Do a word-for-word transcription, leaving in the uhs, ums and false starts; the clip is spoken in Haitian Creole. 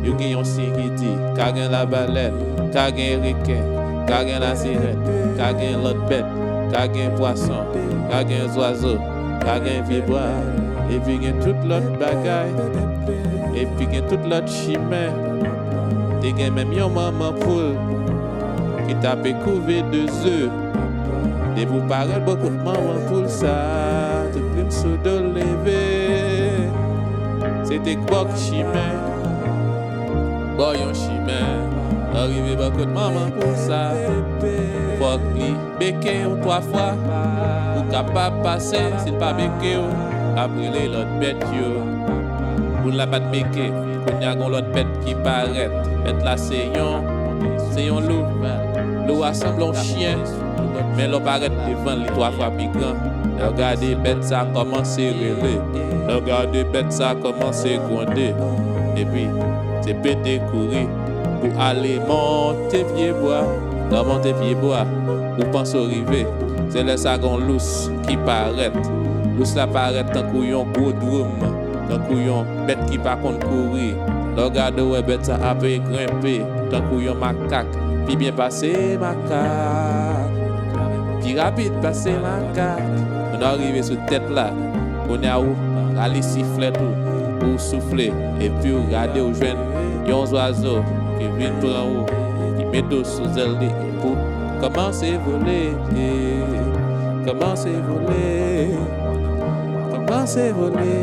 Yo gen yon siy ki di, ka gen labalèn, ka gen reken, ka gen lazirèn, ka gen lòt bèt, ka gen pwason, ka gen zwazo, ka gen vyebwa, epi gen tout lòt bagay, epi gen tout lòt chimen. Te gen menm yon manman poul ki t ape kouve de ze. Depi w parèt bò kot manman poul sa, tout plim sou do leve. Se te bò chimen, bò yon chimen. Lè w rive bò kot manman poul sa, fòk li beke w twa fwa pou w kapab pase. Si l pa beke w, ap rele lòt bèt yo. Poul la pa t beke, kounye a gen lòt bèt ki parèt. Bèt la se yon, se yon lou. Lou a sanble yon chen, men lè w parèt devan l, li twa fwa pi gran. Lè w gade bèt sa kòmanse rele. Lè w gade bèt sa kòmanse gwonde. Epi, se pete kouri pou ale monte pye bwa. Lè w monte pye bwa, ou panse w rive. Se lè sa gen yon lous ki parèt. Lous la parèt tankou yon gwo dwoum, tankou yon bèt ki pa konn kouri. Lè w gade, w wè bèt sa ape grenpe tankou yon makak, pi byen pase makak, pi rapid pase makak. Lè w rive sou tèt la, kounye a ou rale siflèt ou, ou soufle, epi w gade, w jwenn yon zwazo ki vin pran ou, ki mete w sou zèl li, epi w kòmanse vole, kòmanse vole, kòmanse vole.